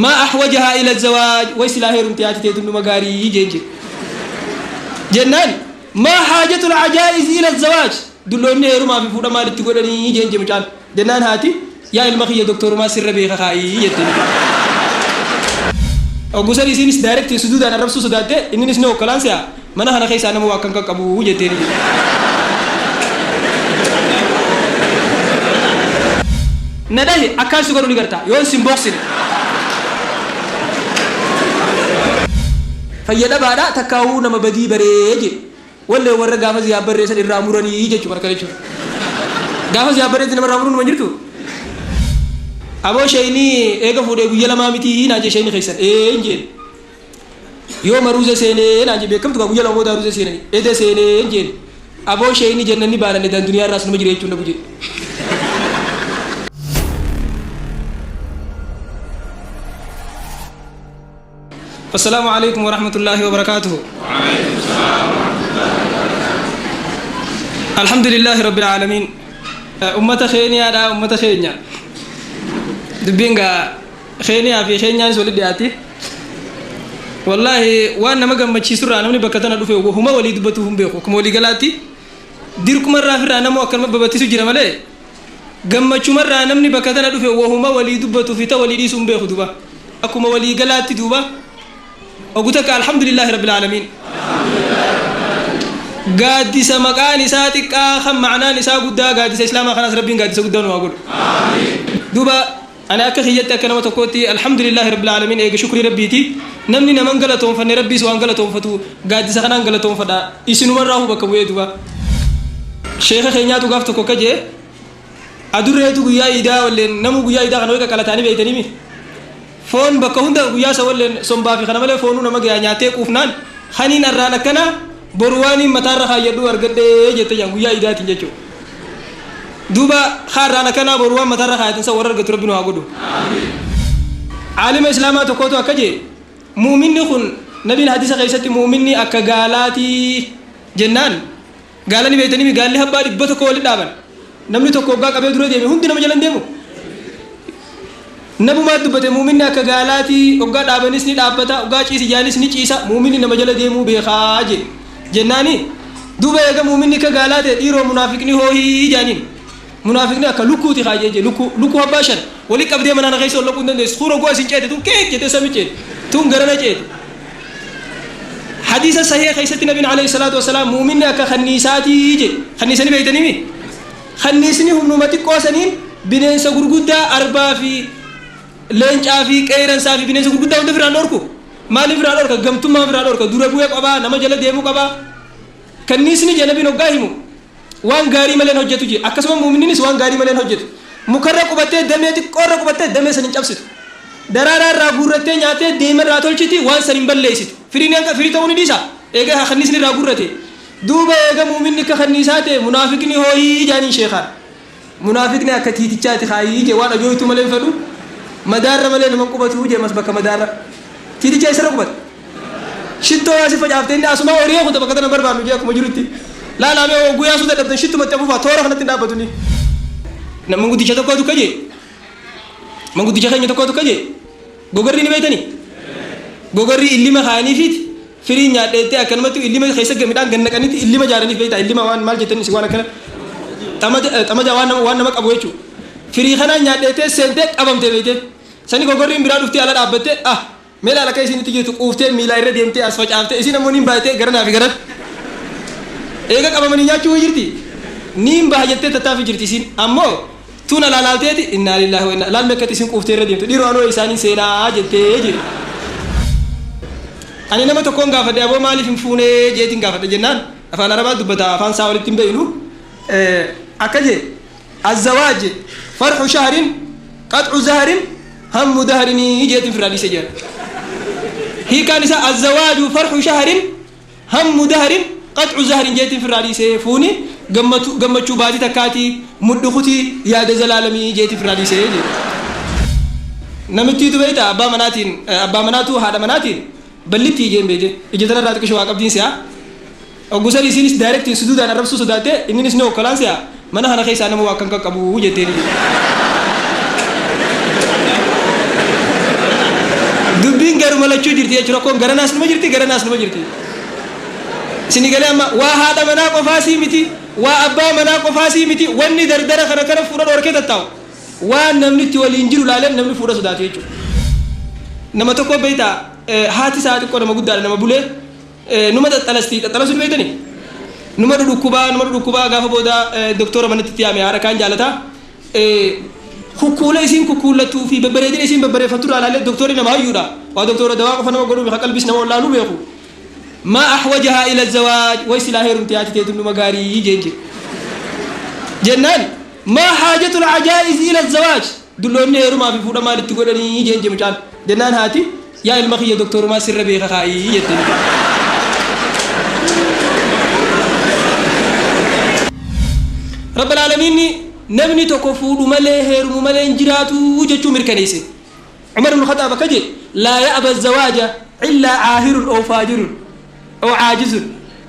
Maa ahwajahaa ila zawaaj, way silaa heerumte haati teetun numa gaarii jeen jedhe. Jennaan maa haajatul ajaa'iz ila zawaaj, dulloonni heerumaa fi fuudha maal itti godhanii jeen je mucaan. Jennaan haati yaa ilma kiyya doktorumaa sirra beeka kaa'ii jetteen. Oggu san isiinis direct suduudaan arrabsuu sodaatte, inninis ni hokkolaan se'a, mana kana keessaa nama waa akkan qaqqabu jetteeni jedhe. Na dhahi akkaan si godhu ni garta yoon sin booksine. Fayya dhabaadha takkaahuu nama badii baree jedhe. Wallee warra gaafa ziyaab barree san irraa muranii jechu barka jechuun. Gaafa ziyaab barreetti nama irraa muruun numa hin jirtu. Aboo sheeyni eega fuudhee guyya lamaa mitii naan jee sheeyni keessan ee hin jeen. Yoom aruuza seenee naan jee beekamtu kaa guyya lama booda aruuza seenani eda seenee hin jeen. Aboo sheeyni jennanni baanan edaan duniyaa irraas numa jira jechuun dhabu jee. Assalaamu alaikum warahmatullaahi wabarakaatuhu. Alhamdulillaahi rabbil aalamiin. Ummata keeniyaadha, ummata keenya. Dubbiin gaa keeniyaa fi keenyaanis walitti dhiyaatti. Wallaahi waan nama gammachiisurraa namni bakka tana dhufe wahuma walii dubbatuu hin beeku. Akkuma walii galaatti dirqumarraa firraa namuu akkanuma babattisu jira malee Gammachumarraa namni bakka tana dhufe wahuma walii dubbatu fi ta walii dhiisu hin beeku duba. Akkuma walii galaatti duuba ogu takka alhamdulillaahi rabbil aalamiin. Gaaddisa maqaan isaa xiqqaa kan ma'anaan isaa guddaa gaaddisa islaamaa kanaas rabbiin gaaddisa guddaa nu haa godhu. Duuba ani akka kiyyatti akka nama tokkootti alhamdulillaahi rabbil aalamiin eega shukrii rabbiiti namni naman galatoonfanne rabbiis waan galatoonfatu gaaddisa kanaan galatoonfadha isinumarraahu bakka bu'ee duuba. Sheeka keenyaatu gaaf tokko akka jee adurreetu guyyaa iidaa walleen namuu guyyaa iidaa kana way qaqqalataanii beeytanii mi foon bakka hunda guyyaa san walleen sombaa fi kana malee foonuu nama gayaa nyaattee quufnaan kaniin arraan akkanaa boru waaniin mataarra kaayyadhuu argadhee jette jaan guyyaa iidaatiin jechuu duuba kaarraan akkanaa boru waan mataarra kaayatan san warra argatu rabbi nu haa godhu. Aalima islaamaa tokkootu akka jee mu'minni kun nabiin hadiisa keessatti mu'minni akka gaalaatii jennaan Gaala ni beeytanii mi gaalli habbaa 100 walitti dhaaban namni tokko hoggaa qabee dura deeme hundi nama jala hin deemu? Nabumaa dubbate mu'minni akka gaalaati hoggaa dhaabanis ni dhaabbata hoggaa ciisi jaanis ni ciisa mu'minni nama jala deemuu beekaa jee jennaani duuba eega mu'minni akka gaalaa ta'e dhiiroo munaafiqni hoohii jaaniin munaafiqni akka lukkuuti kaa jee jee lukkuu lukkuu habbaa shan wali qabdee manana keessa ol laquu hin dandeessu kun hoggaa isin ceete tun keek jettee sami ceete tun garana ceete Hadiisa sahiha keessatti Nabiin alayhi salaatu wassalaam mu'minni akka kanniisaatii jedhe. Kanniisa ni beektanii mi? Kanniisni humnuma xiqqoo saniin bineensa gurguddaa arbaa fi leencaa fi qeeyransaa fi bineensa gurguddaa hunda firaan dhorku. Maaliif firaan dhorka? Gamtummaan firaan dhorka. Dura bu'ee qabaa, nama jala deemuu qabaa. Kanniisni jedhe Nabiin hoggaa himu waan gaarii malee hin hojjetu jedhe. Akkasuma mu'minninis waan gaarii malee hin hojjetu. Mukarra qubattee damee xiqqoorra qubattee damee san hin cabsitu. Daraaraa irraa guurrattee nyaattee deema irraa tolchiti waan san hin balleessitu. Firii ni hanqa firii ta'uu ni dhiisa? Eega ka kanniisni irraa guurrate. Duuba eega mu'minni akka kanniisaa ta'e munaafiqni hooyii jaaniin sheekhaan. Munaafiqni akka tiitichaati kaayii jee waan ajooytuu malee hin fedhu. Madaarra malee nama hin qubatu jee mas bakka madaarra. Tiiticha eessarra qubata? Shittoo yaa si facaafte inni asumaa horii kuta bakka tana barbaannu jee akkuma jirutti. Laalaa mee hogguu yaasuu dadhabdan shittumatti afuufaa toora kanatti hin dhaabbatu inni. Manguddicha tokkotu akka jee Manguddicha keenya tokkotu akka jee gogarrii ni beektanii? Gogarrii illima kaayaniifiiti firii nyaadheettee akkanumatti illima keessa midhaan gad naqaniiti illima jaaraniif beektaa illima waan maal jettan isin waan akkana xamaja waan nama waan nama qabu jechuudha. Firii kanaan nyaadheettee seentee qabamte beektee. Sani gogorriin biraa dhuftee ala dhaabbattee ah mee laala akka isiin itti jirtu quuftee miilaa irra deemtee as facaaftee isiin ammoo niin baay'atee garanaa fi garan. Eega qabamanii nyaachuu jirti. Niin baha jettee tattaaffii jirti isiin ammoo Tun alaa laalteeti innaa lillaahi wa innaa laal mee akkatti isin quuftee irra deemtu dhiiroo anoo isaaniin seenaa jettee jedhe. Ani nama tokkoon gaafadhe aboo maaliif hin fuunee jeetiin gaafadhe jennaan afaan arabaa dubbata afaan isaa walitti hin beeynu akka jee azzawaaj farxu shahrin qaxcu zahrin hammu dahrinii jeetiin firraa dhiise jedhan. Hiikaan isaa azzawaaju farxu shahrin Hammu dahrin qax'u zahrin jeetiin firraa dhiisee fuuni gammachuu baatii takkaatii mudhi kutii yaada zalaalamii jeetiin firraa dhiisee jee. Namittiitu beeyta abbaa manaatiin abbaa manaatu haadha manaatiin ballittii jeen beeyte ija tanarraa xiqisho waa qabdiin se'a. Oggu san isiinis directiin suduudaan arrabsuu sodaatte inninis ni hokkolaan se'a mana kana keessaa nama waa akkan qaqqabu jetteeni jedhe. Dubbiin garuma lachuu jirti jechuudha. Rakkoon garanaas numa jirti, garanaas numa jirti. Isinii galee amma? Waa haadha manaa qofaasii miti, waa abbaa manaa qofaasii miti. Wanni dardara kana kana fuudha dhoorkee tattaa'u, waan namni itti waliin jiru laaleen namni fuudha sodaatu jechuudha. Nama tokko beektaa, haati isaa xiqqoo nama guddaadha, nama bulee, numa xaxxalasti. Xaxxalasuu ni beektanii? Numa dhudhukkubaa, numa dhudhukkubaa. Gaafa booda doktora manatti itti yaame. Haadha kaan jaalataa, kukkuula isiin kukkuullattuu fi babbareedina isiin babbareeffattu irraa ilaalee, doktorri nama hayyuudha. Waa doktora dawaa qofa nama godhuu, qalbis nama wallaaluu beeku. "Maa ahwajahaa ila zawaaj, way silaa heerumte haati teetu numa gaarii" jeen jedhe. Jennaan, "Maa haajatul ajaa'iz ila zawaaj, dulloonni heerumaa fi fuudha maalitti godhanii?" jeen je mucaan. Jennaan haati, "Yaa ilma kiyya, doktorumaa sirra beeka kaa'ii" jetteen. Rabbal aalamiinni namni tokko fuudhu malee, heerumu malee hin jiraatu jechuu mirkaneesse. Umar ibn Khaxaab akka jedhe, "Laa ya'ba zawaaja illaa caahirun aw faajirun aw caajizun."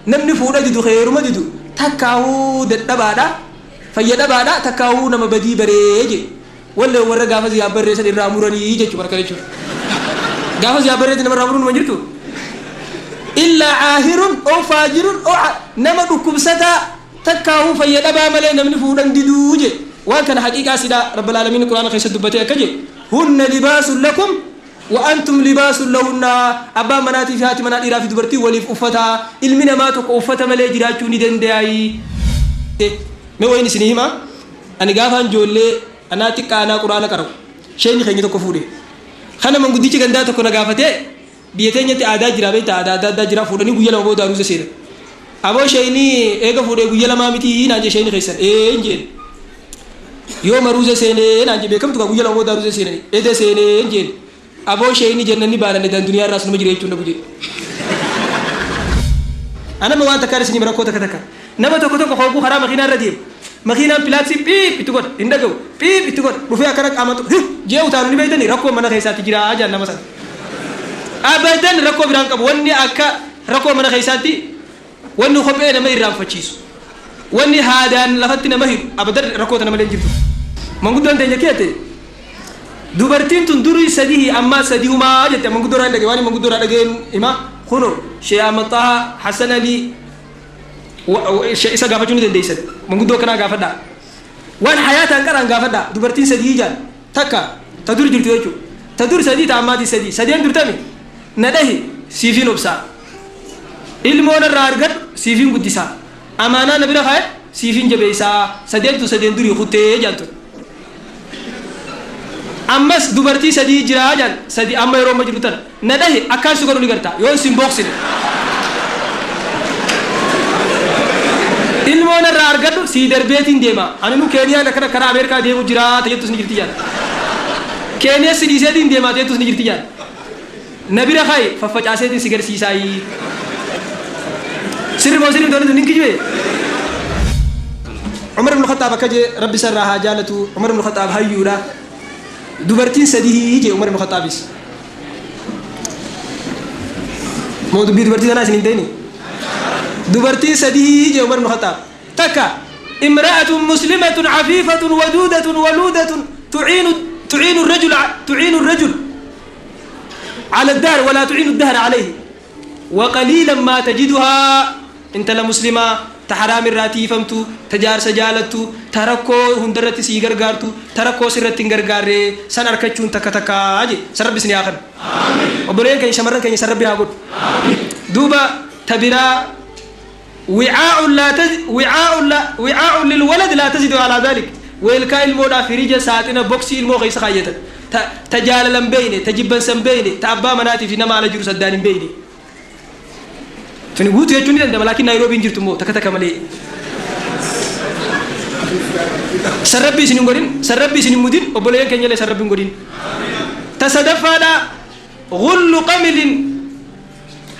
Namni fuudha didu, heeruma didu, takkaahuu dadhabaadha, fayya dhabaadha, takkaahuu nama badii baree jedhe. Wallee warra gaafa ziyaab barreessan irraa muranii jechuu barka jechuudha. Gaafa ziyaab barreessan nama irraa muruun numa jirtu. Illaa caahirun aw faajirun aw nama dhukkubsataa takkaahuu fayya dhabaa malee namni fuudhan diduu jedhe. Waan kana haqiiqaa sidhaa Rabbal aalamiin Quraana keessatti dubbatee akka jedhe, "Hunna libaasun lakum wa antum libaasun lahunna." Abbaan manaatii fi haati manaa, dhiiraa fi dubartii waliif uffataa. Ilmi namaa tokko uffata malee jiraachuu ni danda'ayi? Mee wayin isinii himaa. Ani gaafaan ijoollee anaa xiqqaa, anaa Quraana qara'u, sheeyni keenya tokko fuudhe. Kana manguddichi gandaa tokko na gaafatee. Biyya teenyatti aadaa jira beektaa, aadaa adda addaa jira. Fuudhanii guyya 2 booda aruuza seenan. "Aboo, sheeyni eega fuudhee guyya 2 miti?" naan jee. "Sheeyni keessan ee?" hin jeen. "Yoo maruuza seenee?" naan jee. Beekamtu kaa, guyya 2 booda aruuza seenani. "Eda seenee" hin jeen. "Aboo, sheeyni jennanni baananne dan duniyaa irraas numa jira jechuun dhabu" jee. Anama waan takkaan isinii rakkoo takka takka nama tokko tokko hooguu karaa makiinaa irra deemu, makiinaan pilaaksii piip itti godha, hin dhaga'u. Piip itti godha, dhufee akkana qaamaan jee utaalu ni beektanii. Rakkoo mana keessaatti jira jaan nama sana. Abadan rakkoo biraan qabu. Wanni akka rakkoo mana keessaatti, wanni kophee nama irraanfachiisu, wanni haadaan lafatti nama hidhu, abadan rakkoo tana malee hin jirtu. Manguddoon teenya keete, "Dubartiin tun durii sadii, ammaa sadihumaa" jette. Manguddoo irraa hin dhagee, waan manguddoo irraa dhageen hima. Kuno Shee Ahmad Xahaa Hassan Ali isa gaafachuu ni dandeessan. Manguddoo akkanaa gaafadhaa, waan hayaataan qaraan gaafadhaa. Dubartiin sadii jaan. Takka ta dur jirtu jechuudha. Ta dur sadii, ta ammaatii sadii. Sadeen durtami: na dhahi, siifiin obsaa; ilmoon irraa argadhu, siifiin guddisaa; amaanaa na bira kaa'e, siifiin jabeessaa. Sadeentu sadeen durii kuttee jaan tun. Ammas dubartii sadii jiraa jaan. Sadi amma yeroo amma jiru tana: na dhahi, akkaan si godhu ni gartaa yoon sin booksine; ilmoon irraa argadhu, sii darbeetiin deema; ani nu Keeniyaan akkana karaa Ameerikaa deemu jiraa tajettus ni jirti jaan; Keeniyaa si dhiiseetiin deemaa tajettus ni jirti jaan. Na bira kaa'i, faffacaaseetiin si garsiisaayi. Sirri moo sirri miti? Nin kijibee? Umar ibn Khattaab akka jee, Rabbi isarraa haa jaalatu, Umar ibn Khattaab hayyuudha. Dubartiin sadii jee Umar ibn Khattaabis. Moo dubbii dubartii tanaa isin hin ta'ini? Dubartiin sadii jee Umar ibn Khattaab. Takka, imra'atun muslimatun cafiifatun waduudatun waluudatun tuciinu rajul على الدهر ولا تعين الدهر عليه وقليلا ما تجدها. Intala muslimaa ta haraam irraa tiifamtu, ta jaarsa jaalattu, ta rakkoo hundarratti sii gargaartu, ta rakkoo sirratti hin gargaarre san arkachuun takka takkaa je. San Rabbi isin haa kennu. Obboleeyyan keenya, shamarran keenya, san Rabbi haa godhu. Duuba ta biraa, وعاء لا تز وعاء لا وعاء للولد لا تزيد على ذلك. Weelkaa ilmoodhaaf hirija, saaxina, boksii ilmoo keessa kaayyatan, ta jaalalan beeyne, ta jibbansan beeyne, ta abbaa manaatii fi nama ala jiru saddaan hin beeyne. Tuni guutuu jechuun ni danda'ama, laakiin Naayiroobii hin jirtu immoo takka takka malee. San Rabbi isin hin godhin, san Rabbi isin hin mudin. Obboleeyyan keenya illee san Rabbi hin godhin. Ta sadaffaadha, غل قمل,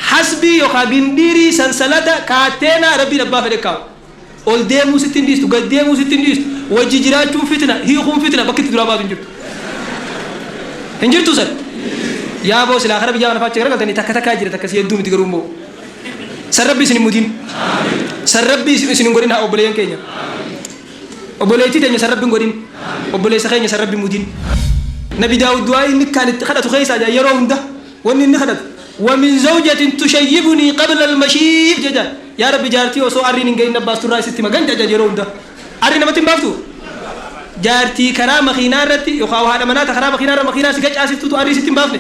hasbii yookaan gindhiirii, sansalata, kaatteenaa Rabbiin abbaa fedhe kaa'u. Ol deemuu sitti hin dhiistu, gad deemuu sitti hin dhiistu, wajji jiraachuun fitna, hiikuun fitna, bakki itti duraa baatu hin jirtu. Hin jirtu san. Yaa boo, silaa kara biyyaa kana faacha garagaltanii takka takkaa jira, takka si hedduu miti garuu immoo. San Rabbi isin hin mudin. San Rabbi isin hin godhin haa obboleeyyan keenya. Obboleettii teenya san Rabbi hin godhin. Obboleessa keenya san Rabbi hin mudin. Nabi Daawud du'aa inni kan itti kadhatu keessaa yeroo hunda. Wanni inni kadhatu wa min zawjatin tushayyibunii qabla almashiib jedha. Yaa Rabbi, jaartii osoo arriin hin gahin na baasturraa isitti magan jedha. Yeroo hunda arri namatti hin baaftu. Jaartii karaa makiinaa irratti yookaan haadha manaa ta karaa makiinaa irra makiinaa si gacaasiftutu arrii sitti hin baafne.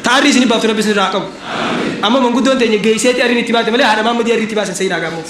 Ta arrii isin baaftu Rabbi isin irraa haa qabu. Amma manguddoon teenya geesseeti arriin itti baate malee haadha maammadii arrii itti baasan sayinaa gaammoo.